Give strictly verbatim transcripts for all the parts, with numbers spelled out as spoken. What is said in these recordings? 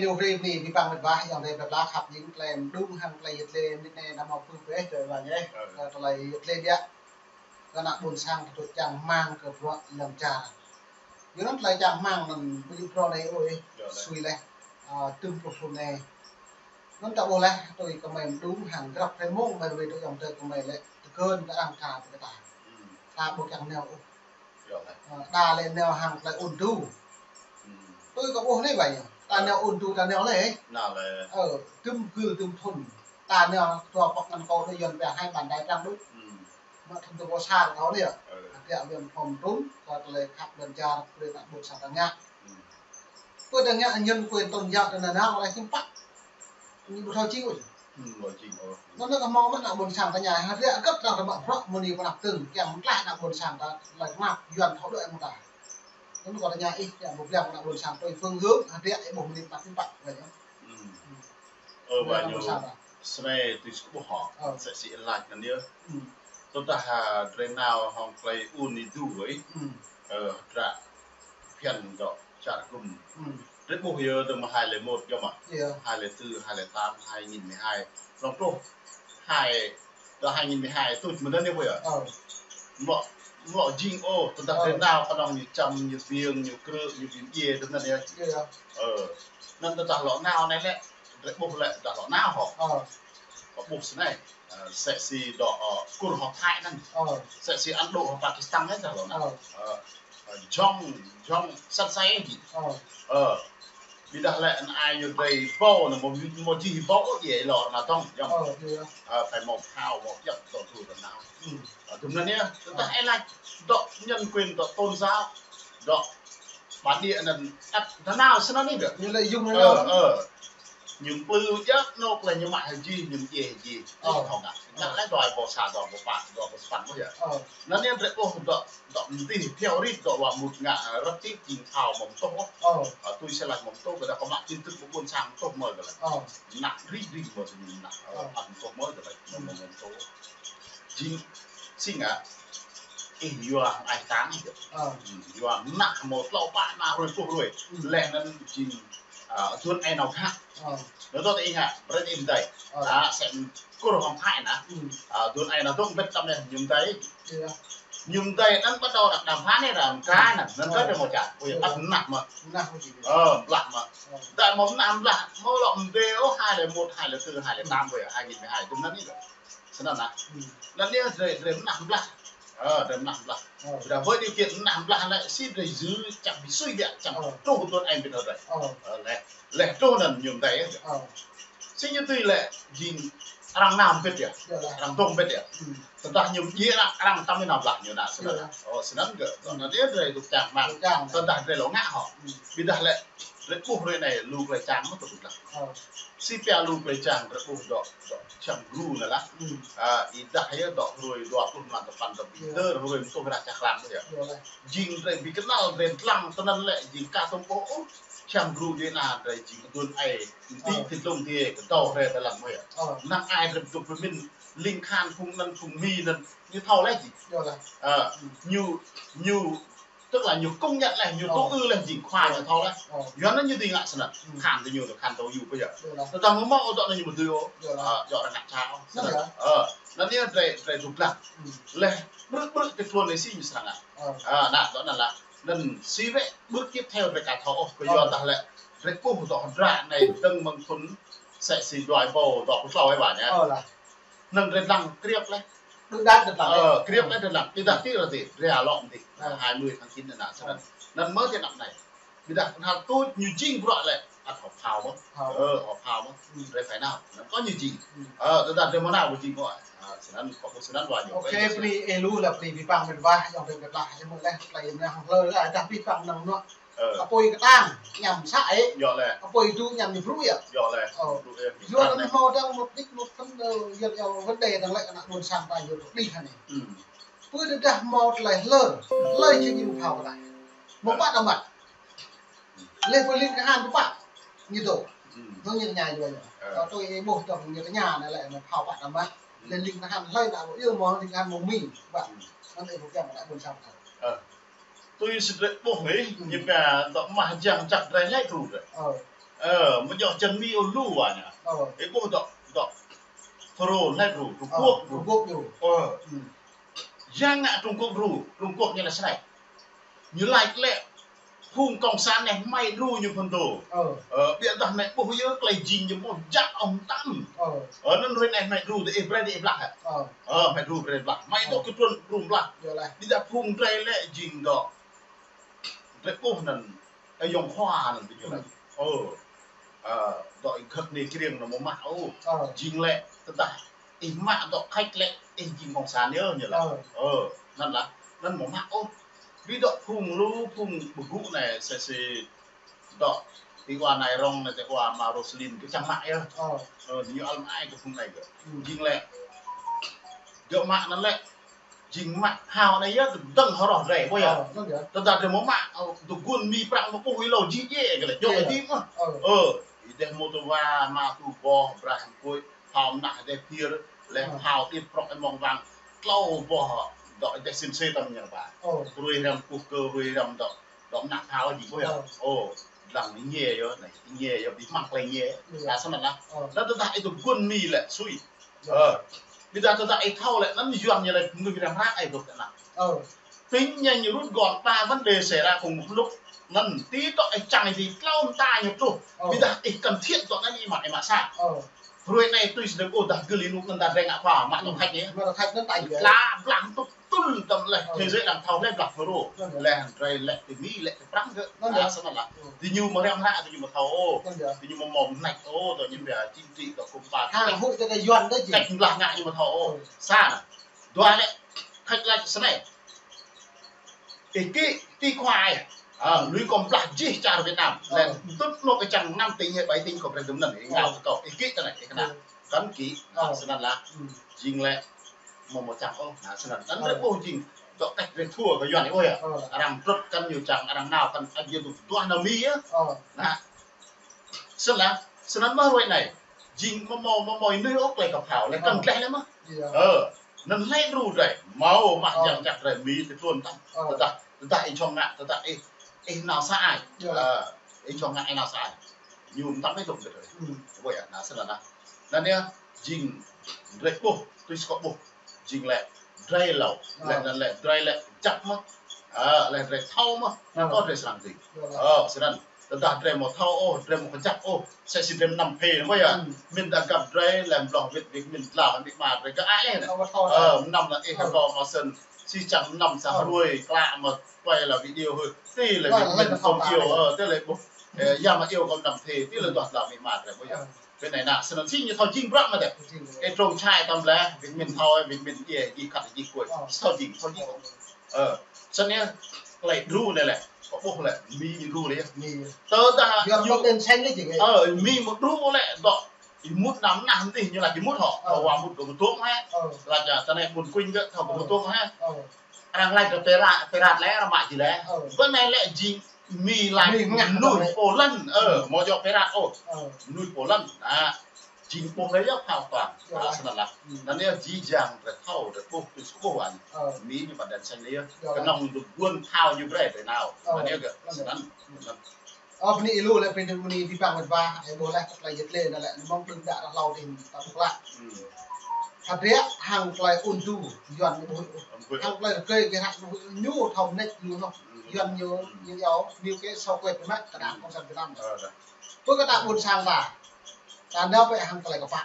Ơ, brơi mi pi păng met wa, ayŏng adơi plơi pla khăp jing, tơlơi mơđung hăng tơlơi yet lĕ mĭt anai nao mơ̆ pơpŭ pĕ, čơ wa nhĕ. Ơ. Kơ tơlơi yet lĕ biă. Kơ ană ƀôn sang ta tŭ čang rơmang kơ bruă lŏn čar. Yua anŭn tơlơi čang rơmang anŭn ƀu djơ̆ phrâo anai ôh, sui laih, ơ, tơm pluh thŭn anai. Anŭn ta ƀuh laih, tui kơmơi mơđung hăng grăp hrơi mông kơmơi ruai tui ayŏng adơi kơmơi lĕ, tơkơn ta arăng ka pơkơta. Ta ƀu kiăng nao ôh. Ơ, ta lĕ nao hăng tơlơi ôn tŭ. Tui kơ ƀuh anai ƀai yơh. Ta nao ôn tŭ, ta nao lĕ. Ơ, tơm gưl tơm thŭn. Ta nao tua pŏk ngăn kâo đuaĭ Yuan pia hai bàn tay trắng đuaĭ. Mă thŭn tơpô sa kâo anai yơh. Hơdră Yuan pơm trŭn, kơ tơlơi khăp lŏn čar, brơi ană ƀôn sang ta ngă. Pơ ta ngă nhân quyền tôn giáo ta nao nao lĕ hiư̆m pă. Ñu ƀu thâo čih ôh. Anŭn kơ hmâo mơ̆n ană ƀôn sang ta ngă, hơdră kơ ta mă bruă mơni pơnăp tơng, kiăng mơ̆n tơlơi ană ƀôn sang ta, tơlơi mơak Yuan thâo đuaĭ mơ̆n ta. Anŭn kơ ta ngă ih, kiăng ƀu ƀlăng ană ƀôn sang tui phương hướng, hơdră ih ƀuh mơni pơnăp hiư̆m pă, ƀai yơh. Ơ, ƀai ană ƀôn sang ta. Snei tui sơkŭ ƀuh hŏ, sĕ si lač anŭn yơh. Tơdah, ha, drơi nao hŏng tơlơi ôn tŭ wơi. Ơ, hơdră phiăn dŏ čar gum. Drơi ƀuh yơh tơm hai lẻ một yơh mă. Hai lẻ tư, hai lẻ tám, hai nghìn mười hai. Lŏng truh hai, dŏ hai nghìn mười hai tuč mơ̆n anŭn yơh ƀuh yơh. Mlŏ, mlŏ jing ôh, tơdah drơi nao kơnơ̆ng ñu čăm, ñu ƀiêng, ñu krư̆, ñu ƀing djiê tơm anŭn yơh. Ơ, anŭn tơdah lŏ nao anai lĕ, drơi ƀuh lĕ tơdah lŏ nao hŏ. Kơ ƀuh snei. Ơ, sĕ si dŏ, ơ, Kur hŏ Thái anŭn. Sĕ si Ấn Độ hŏ Pakistan anŭn dah lŏ nao. Ơ, ơ, jŏng, jŏng săn sai anŭn jing. Ơ, ƀiădah lĕ anai ñu drơi ƀâo anŭn mơ̆, mơ̆ jing ƀâo ôh, yơh lŏ anai tong, jŏng. Ơ, phải mâo phao, mâo pioh, tŏ tui tơnao. Ơ, tơm anŭn yơh, tơdah ih lač dŏ nhân quyền, dŏ tôn giáo, dŏ bản địa anŭn ăt tơnao snăn anai ƀiă. Ñu lĕ yŭng anŭn. Ơ, ñu plư jăk anŭn lĕ ñu mă hơjih, ñu djiê hơjih. Ơ. Thâo ngă. Ngă lĕ dua ƀâo sa, dua ƀâo pă, dua ƀâo sapăn mơ̆ yơh. Anŭn yơh drơi ƀuh dŏ, dŏ mơdih phiao rit dŏ wa mŭt ngă rơtip jing phao mơ̆ mơtuh. Ơ, tui sĕ lač mơ̆ mơtuh, ƀiădah kơ mă tin tức ƀu ƀuôn sang mơtuh mơ̆ kơ lač. Mơnă rit rit mơ̆ tơñu mơnă, ăt mơtuh mơ̆ kơ lač, mơ̆ mơtuh. Jing, si ngă, ih yua ai tang ih. Yua mơnă mơ̆ tlâo pă mă hruê pluh hruê. Leh anŭn jing, ơ, tuan ai nao khă. Nao tơ ih ngă, brơi ih mơdai. Ơ. Ă, sĕ Kur hŏ Thái anŭn. Ơ, tuan ai nao dŏ ƀĕ tăm anai, ñu mơdai. Ñu mơdai anŭn bắt đầu đàm phán anai, đàm phán anŭn, anŭn kơ mơ̆ čar. Ơ, ăt mơnă mơ̆. Ơ, blah mơ̆. Đa mơ̆ mơnă blah, mơ̆ lŏ mơdai ôh, hai lẻ một, hai lẻ tư, hai lẻ tám, ƀơi hai nghìn mười hai, tơm anŭn anai. Snăn anŭn. Anŭn yơh drơi, drơi mơnă blah. Ơ, drơi mơnă blah. Ƀiădah với điều kiện mơnă blah lĕ si drơi yua čang ƀu sui biă, čang truh tuan ai ƀing drơi. Ơ, leh, leh truh anŭn ñu mơdai yơh. Si ñu tui lĕ jing arăng nao ƀĕ yơh. Arăng dŏ ƀĕ yơh. Tơdah ñu djiê arăng, arăng tăm nao blah ñu nao snăn. Ơ, snăn kơ. Anŭn yơh drơi tŭ čang mă. Tơdah drơi lŏ ngă hŏ. Ƀiădah lĕ drơi ƀuh hrơi anai lu tơlơi čang mơ̆ tŭ blah. Si pia lu tơlơi čang drơi ƀuh dŏ, dŏ Čang Gru anai lah. Ơ, ih dah yơh dŏ hruê dua pluh mlan tơpăn tơpăn. Dơ̆ hruê mơtuh rah čah klang yơh. Jing drơi ƀu kơnăl drơi lăng tơnăn lĕ jing ka tơm ƀuh ôh. Čang Gru dih anai drơi jing tuan ai, ti ti tlung ti kơdâo hrơi tơlăng mơ̆ yơh. Năng ai drơi dŏ pơmĭn ling khan phung anŭn phung Mi anŭn ñu thâo laih jing. Ơ, ñu, ñu Tức là ñu công nhận laih, ñu tŭ ư laih jing khua ñu thâo laih. Yua anŭn ñu dưi ngă snăn. Khan tơ ñu, khan tơ yŭ ƀơi yơh. Tơdah mơ̆ mơ̆ ôh dŏ anŭn ñu ƀu dưi ôh. Ơ, dŏ arăng ngă čao. Snăn. Ơ, anŭn yơh drơi, drơi rŭp lăng. Leh, ƀrư̆ ƀrư̆ tơ tluôn anai si ñu srăng ngă. Ơ, anŭn dŏ anŭn lah. Anŭn si wĕ, bước tiếp theo drơi ka thâo ôh, kơ yua dah lĕ. Drơi ƀuh dŏ hơdră anai dơ̆ng mơ̆ng thŭn sĕ si dua ƀâo dua pluh tlâo ih ƀă anai. Anŭn drơi lăng kriăp laih. Đuaĭ đač đơ̆ng lăng. Ơ, kriăp laih đơ̆ng lăng. Ƀiădah ti rơti, drơi lŏ mơdih. Hai mươi tháng chín anŭn snăn. Anŭn mơ̆ ti anăp anai. Ƀiădah kơnhal tuč ñu jing bruă lĕ. Ăt hŏ phao mơ̆. Ơ, hŏ phao mơ̆. Drơi phải nao. Anŭn kơ ñu jing. Ơ, tơdah drơi mơ̆ nao ƀu jing mơ̆. Ơ, snăn, kơ ƀuh snăn wa ñu. Ôkê, bơni ih lu lah bơni pi păng met wa, ayŏng adơi plơi pla, ayŏng adơi mơ̆ leh, plơi anai hăng hlơi lah, dah pi păng năng nuă. Ơ. Apui kơtang, ñăm să ih. Yơh leh. Apui tŭ ñăm ñu brŭ yơh. Yơh leh. Ơ. Brŭ yơh. Yua anŭn hmâo dơ̆ng mục đích mục phân, ơ, yua, yua vấn đề dơ̆ng lĕ kơ ană ƀôn sang ta yua tŭ đih hă anai. Ƀu dah hmâo tơlơi hlơi, hlơi či ñu phao kơ ta. Mơ̆ pă ta mă. Leh pơ ling kơhan pă. Ñu tŭ. Hăng ñu tơña yua yơh. Ơ. Tui ih ƀuh tơ̆ng ñu tơña anai lĕ mơ̆ phao pă ta mă. Leh ling kơhan hlơi ta ƀu yua mơ̆ ling kơhan mơ̆ Mi. Ƀă. Anŭn ih ƀu kiăng kơ ană ƀôn sang ta. Ơ. Tui si drơi ƀuh ih, ñu pia dŏ mah jang čăk drơi ñai tru drơi. Ơ. Ơ, mơ̆ djơ̆ čăn Mi ôh lu wa ñu. Ơ. Ih ƀuh dŏ, dŏ. Pharaoh hlĕ dru, Trung Ơ, Quốc dru. Trung Quốc dru. Ơ. Ư. Yang ngă Trung Quốc dru, Trung Quốc ñu lĕ snei. Ñu laĭ lĕ phung cộng sản anai hmâo dru ñu phŭn dô. Ơ. Ơ, ƀiădah anai ƀuh yơh tơlơi jing ñu ƀuh jăk ŏng tăm. Ơ. Ơ, anŭn hrơi anai hmâo dru dih, ih brơi dih ih blah hă. Ơ. Ơ, hmâo dru brơi blah. Hmâo dŏ kơ trun dru blah. Yơh lah. Ƀiădah phung drơi lĕ jing dŏ. Drơi ƀuh anŭn, ơ, yŏng khua anŭn ƀing ñu laĭ. Ư. Ơ. Ơ, dŏ ih khăt anai kriăng anŭn mơ̆ mă ôh. Ơ. Jing lĕ, tơdah ih mă dŏ khač lĕ, ih jing cộng sản yơh ñu laĭ. Ơ. Ơ, anŭn lah, anŭn mơ̆ mă ôh. Ƀiădah phung lu, phung ƀu gŭ anai, sĕ sĕ dŏ, ti wa Nai Rong anai, ti wa Ma Roslin, kơ čang mă yơh. Ơ. Ơ, ñu ăl mă ai kơ phung anai kơ. Ư. Jing lĕ, djơ̆ mă anŭn lĕ, jing mă phao anai yơh, tơdang hơroh drơi, ƀuh yơh. Ơ, tơdang drơi mơ̆ mă, ơ, tơgun Mi Prăng mơ̆ ƀuh ih lŏ jing djĕ kơ lĕ, djơ̆ ih dih mơ̆. Ơ. Ơ, ih dêh mơtô wa, mă tu boh, brah kuih, phao mơnah ih dêh phir, lĕ phao đĭt prŏk ih mơ̆ng wang, tlâo boh, dŏ ih dêh sin sê tăm ñar ba. Ơ. Ruai răm kuh kơ, ruai răm dŏ, dŏ mơnah phao jing ƀuh yơh. Ơ. Ơ, lăng ih ñe yơh, anai, ih ñe yơh, ƀu mă tơlơi ñe. Yơh. Lah snăn lah. Ơ. Anŭn tơdah ih tơgun Mi lĕ, sui. Ơ. Ƀiădah tơdah ih thâo lĕ anŭn Yuan ñu lĕ mơnuih răm hră ih dŏ tơ anăp. Ơ. Tính nhanh rút gọn ba vấn đề xảy ra cùng một lúc. Anŭn ti tŏ ih čang ih dih tlâo mta ñu truh. Ơ. Ƀiădah ih cần thiết dŏ anŭn ih mă, ih mă sa. Ơ. Hrơi anai tui sơdơ̆ng ôh dah gưl ih nuk anŭn dah drơi ngă phao, mă tŏng khač anai. Mă tŏng khač anŭn ta ih ƀlă blah tŭ tŭl tăm lĕ. Ơ. Thế giới đang thâo lĕ blah Pharaoh. Anŭn yơh. Lĕ drơi lĕ ti Mi lĕ ti Prăng kơ. Anŭn yơh. Lah snăn lah. Ư. Ti ñu mơ̆ răm hră, ti ñu mơ̆ thâo ôh. Anŭn yơh. Ti ñu mơ̆ mơ̆ mơnăč ôh, dŏ ñu ƀiă chính trị, dŏ kŭmpal. Hăng huĭ tơ kơ Yuan đơi jing. Khač blah ngă ñu mơ̆ thâo ôh. Ư. Sa anai. Dua lĕ, khač laĭ snei. Ih kĭ ti khua ih. Ơ, lui kơ blah jih čar Việt Nam. Ơ. Lĕ tŭt anŏ kơ čang năm tỉnh hay bảy tỉnh kơ brơi dŭm anŭn, ih ngă kơ kâo. Ih kĭ tơ anai, ih kơnă. Ơ. Kăn kĭ, ơ, snăn lah. Ư. Jing lĕ, mơ̆ mơ̆ čang ôh, anai snăn. Anŭn drơi ƀuh jing, dŏ kĕč drơi thua kơ Yuan ôh yơh. Ơ. Arăng trŭt kăn ñu čang, arăng nao kăn, ăt yơh tŭ tuah nao Mi yơh. Ơ. Anai. Snăn lah, snăn mơ̆ hrơi anai. Jing mơ̆ mơ̆, mơ̆ mơ̆ ih nui ôh tơlơi kơ phao, lĕ kăn gleh lĕ mơ̆. Yơh. Ơ, anŭn hlĕ dru drơi, mâo mă yang jăk drơi Mi ti tluôn tăm. Ơ. Tơdah, tơdah ih čŏng ngă, tơdah ih, ih nao sa ai. Yơh. Ơ, ih čŏng ngă ih nao sa ai. Ñu mơtam ih dŏ drơi. Ư. Ƀuh yơh, anai snăn lah. Anŭn yơh, jing drơi ƀuh, tui sơkŏ ƀuh. Jing lĕ drơi hlâo, lĕ anŭn lĕ drơi lĕ jăk mơ̆. Ơ, lĕ drơi thâo mơ̆. Anŭn kơ drơi srăng ding. Ơ, snăn. Tơdah drơi mơ̆ thâo ôh, drơi mơ̆ kơjăp ôh. Sĕ si drơi mơnăm phê, ƀuh yơh. Ơ. Min ta găp drơi, lĕ blŏng wĭt, wĭt min dlao, wĭt mă drơi kơ ai lĕ. Ơ, mơnăm lĕ ih kơ kâo mơ̆ snăn. Si čang mơnăm sa hruê, klă mơ̆ quay là video hơi. Ti lĕ wĭt min tŏng iâu, ơ, ti lĕ ƀuh. Ơ, ya mă iâu kâo mơnăm phê, ti lĕ duah dlao wĭt mă drơi, ƀuh yơh. Ơ. Bên này nè, snăn si ñu thâo jing brăk mă tĕ. Jing. Ê, trông čai tăm lĕ, wĭt min thâo, wĭt min ia, jing khăt, jing kuih. Ơ. Thâo jing, thâo jing. Ơ. Snăn yơh, tơlơi dru anai lĕ. Kâo ƀuh lĕ, Mi ñu dru lĕ yơh. Mi. Tơdah yua ñu ƀơ̆ng đen xanh lĕ jing. Ơ, Mi mơ̆ dru lĕ, dŏ. Ih mŭt năm nah dih, ñu laĭ ih mŭt hŏ. Ơ. Kâo wa mŭt kơ Mơtuông hă. Ơ. Laĭ tơ anai ƀuôn Kuing kơ thâo kơ Mơtuông hă. Ơ. Arăng laĭ kơ Pê Rat, Pê Rat lĕ, arăng mă jing lĕ. Ơ. Bơ anai lĕ jing Mi laĭ Mi ngă mơnuih Pôlăn, ơ, mơ̆ djơ̆ Pê Rat ôh. Ơ. Mơnuih Pôlăn. Anai, jing ƀuh lĕ yơh phao tuang. Yơh. Anai snăn lah. Ư. Anŭn yơh jih jang drơi thâo, drơi ƀuh, tui sơkŏ ƀuh anai. Ơ. Mi ñu pơđen sanh lĕ yơh. Yơh. Kơnơ̆ng dơguôn phao ñu brơi drơi nao. Ơ. Anŭn yơh kơ. Anŭn yơh. Snăn. Ơ, bơni ih lu lĕ pơđen bơni ƀing ƀăng wơ̆t wa, ih ƀuh lĕ kơ tơlơi yơh lĕ anŭn lĕ, anŭn mơ̆ng đưm đă ră hlâo dih, ta ƀuh lă. Ư. Hơdră hăng tơlơi ŭn tu, Yuan ñu ƀu huĭ. Ŭn tu. Hăng tơlơi rơgơi kơ hră ñu ƀu huĭ, ñu thâo mơneč lu anŭn. Ư. Yuan ñu, ñu iâu, ñu kơ sâu kuet mă, kơ đảng cộng sản Việt Nam. Ơ, dah. Pơ kơ ta ƀuôn sang ta, ta nao pơ hăng tơlơi kơpă,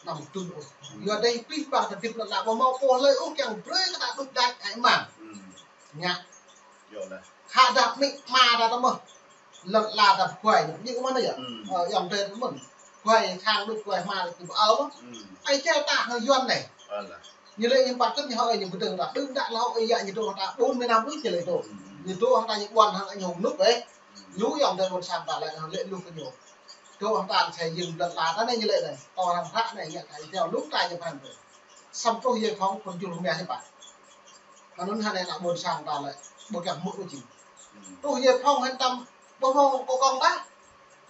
anăm tŭ ôh. Ư. Yua dih pih ƀăng ta dip lă lă, ƀu hmâo pô hlơi ôh kiăng brơi kơ ta đuč đač ai mang. Ư. Ngă. Yơh lah. Khă dah amĭ ama ta tơ mơ̆. Lŏn ala ta pơkuai ñu. Ñu kơ mơ̆n yơh. Ư. Ơ, yŏng tơ mơ̆n. Kuai khăng đuč kuai hma đuč kơ ƀơ mơ̆. Ư. Ai čơ ta hăng Yuan anai. Ơ lah. Ñu lĕ ñu ƀă kơ̆t ñu hŏ ñu pơdơ̆ng ta. Đưm đă lŏ ih yă ñu dŏ hăng ta ƀôn mơnam ƀuh ñu lĕ dŏ. Ư, ư, ư. Ñu dŏ hăng ta ñu ƀuăn hăng ñu hơnŭk ĕh. Ư. Ñu yŏng tơ ƀôn sang ta lĕ hăng lĕ lu kơ ñu. Dŏ hăng ta sĕ jing lŏn ala ta anai ñu lĕ anai. Tơ hăng hră anai ñu ta iâu lu ta ñu pơhăn tơ. Samơ̆ truh yơh khŏng pơjul mơ̆ hĭ ƀă. Anŭn hơnai ană ƀôn sang ta lĕ, ƀu kiăng hmư̆ ôh jing. Ư. Truh yơh phŏng hơnăm, ƀu hmâo kơ kông ƀă.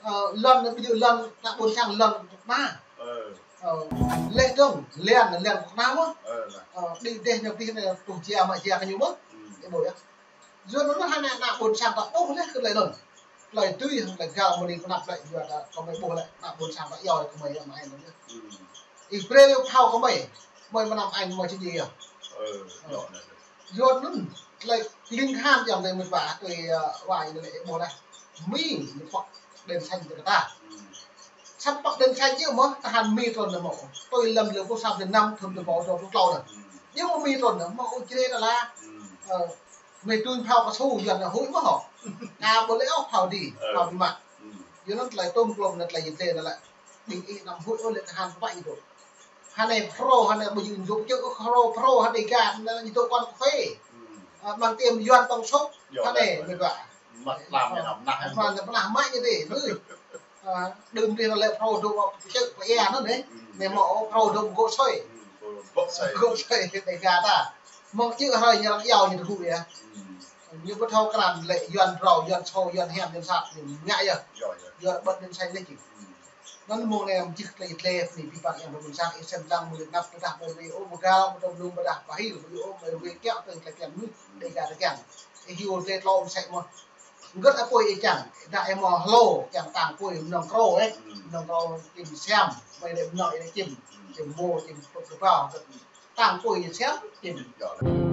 Ơ, lŏn anai ƀu djơ̆ lŏn, ană ƀôn sang lŏn tŭk ma. Ơ. Ơ, lĕ dơ̆ng, lĕ anai lĕ tŭk ma mơ̆. Ơ, lah. Ơ, đĭ dêh ñu pih anai truh jia mă jia kơ ñu mơ̆. Ư. Ih ƀuh yơh. Yua anŭn hơnai ană ƀôn sang ta ƀuh lĕ kơ tơlơi anŭn. Tơlơi tui hăng tơlơi găl mơ̆ng anai pơnăp lĕ yua dah kơmơi ƀuh lĕ ană ƀôn sang ta yua kơmơi yua mă ai anŭn yơh. Hmm. Ih brơi lĕ phao kơmơi, mơi mơnam ai mơi či djai yơh. Ơ, yơh. Yua anŭn tơlơi kling khan yang tơlơi mơ̆t wa tui, ơ, wa yang tơlơi ƀuh lĕ. Mi ñu pŏk đèn xanh tui kơ ta. Hmm. Săp pŏk đèn xanh yơh mơ̆, tơhan mi trŭn nao mơ̆. Tui lăm lơ pô sap tơnăm thŭn tơpă tơpă tơlâo nao. Hmm. Yơh mơ̆ mi trŭn nao mơ̆, ơ, črê nao la. Hmm. Ơ, mơi tui phao kơsu Yuan nao huĭ mơ̆ hŏ. Ka ƀu lĕ ôh phao đi, ơ, phao bi mă. Hmm. Yua anŭn tơlơi tôm klôm anŭn tơlơi yơh tơlơi anŭn lĕ. Ƀing ih anăm huĭ ôh lĕ tơhan pơpă ñu dŏ. Hơnai phrâo, hơnai ƀu djơ̆ dŏ pơčơ̆ ôh phrâo, phrâo hơnai gah anŭn ñu dŏ quán cà phê. Hmm. Ơ, amăng tiêm Yuan tong sôk. Yơh, hơnai, yơh, mơi yơh. Ƀă. Mă tlam ñu nao mơnah. Mă tlam ñu pơnah mă ñu dih. Ơ, đưm dih anŭn lĕ phrâo dŏ pơčơ̆ pơia anŭn yơh. Hmm. Anai mơ̆ ôh phrâo dŏ gŏ soi. Hmm, gŏ soi. Gŏ soi, hơnai gah ta. Mơ̆ng čư̆ hrơi ñu lăng iâu ñu tơgŭ yơh. Hmm. Ñu ƀu thâo krăn lĕ Yuan phrâo, Yuan sô, Yuan hiam, Yuan sat, ñu ngă yơh. Yơh, yơh. Yuan ƀơ̆t đèn xanh lĕ či. Hmm. Anŭn mơ̆ng anai mơ̆ čih tơlơi tơlơi anai pi păng yang ƀôn sang, ih sem lăng mơ̆ lĕ năp pơdah mơi wai ôh, mơ̆ găl, mơ̆ tơm lung pơdah pahil, mơ̆ ôh, mơi wai kiăng tơlơi kiăng mơ̆, đe gah tơkiăng. Ih hiu tơlơi tlŏm sek mơ̆. Gơ̆t apui ih kiăng, dah ih mơ̆ hlô, kiăng tang apui mơnơ̆ng krô, ơ. Hmm. Mơnơ̆ng krô čim siam, mơi lĕ mơnơ̆ng ih čim, hmm, čim mô, čim pơk kơbao, tang apui siam, čim. Yơh.